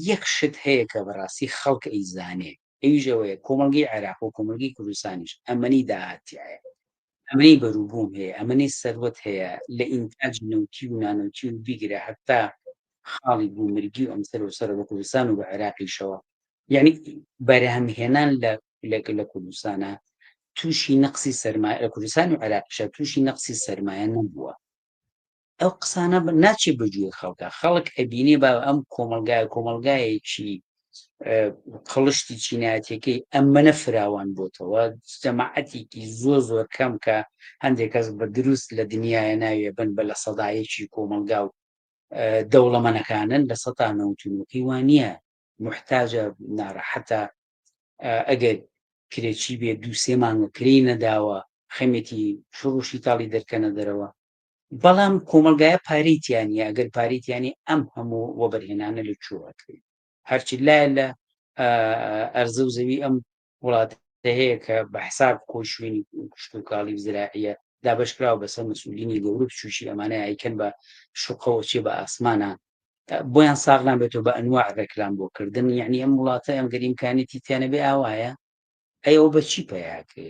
یەک شت هەیە کە بەڕاستی خەڵک ئەیزانێ ئەویش ئەوەیە کۆمەڵگەی عێراق و کۆمەڵگەی کوردستانیش ئەمەنی داهات تیایە، ئەمەنی بەروبووم هەیە، ئەمەنی سەروەت هەیە لە ئینتاجی نەوتی و نانەوتی و بیگرە هەتا خاڵی گومرگی و ئەمسەر و سەرە بە کوردستان و بە عێراقیشەوە یعنی بەرهەمهێنان لە لە کوردستانە تووشی نەقسی سەرمایە لە کوردستان و عێراقیشە تووشی نەقسی سەرمایە نەبووە. ئەو قسانە ناچێ بە گوێی خەڵکە خەڵک ئەبینێ با ئەم کۆمەلگای کۆمەلگایەکی قڵشتی چینایەتەکەی ئەمەنە فراوان بۆتەوە جەماعەتێکی زۆر زۆر کەم کە هەندێک کەس بە دروست لە دنیاە ناوێ بن بە لە سەدایەکی کۆمەلگا و دەوڵەمەنەکانن لە سەتا نەوتونەکەی وانە محتاجە ناڕەحەتە ئەگەر کرێچی بێ دووسێ مانگە کرێی نەداوە خەمێتی شڕوشی تاڵی دەرکەنە دەرەوە بەڵام کۆمەڵگایە پارەی تیا نییە، ئەگەر پارەی تیا نییە ئەم هەموو وەبەرهێنانە لە کوێوە ئەکرێ؟ هەرچی لایە لە ئەرزە و زەوی ئەم وڵاتە هەیە کە بە حساب خۆی شوێنی کشتوکاڵی و زراعیە دابەشکراوە بەسەر مەسئولینی گەورە بچووکی ئەمانە ئەیکەن بە شوقەوە چێ بە ئاسمانە بۆیان ساغ نابێتەوە بە ئەنواع ڕێکلام بۆ کردن یعنی ئەم وڵاتە ئەم گەر ئیمکانیەتی تیا نەبێ ئاوایە ئەی ئەوە بە چی پەیاکرێ؟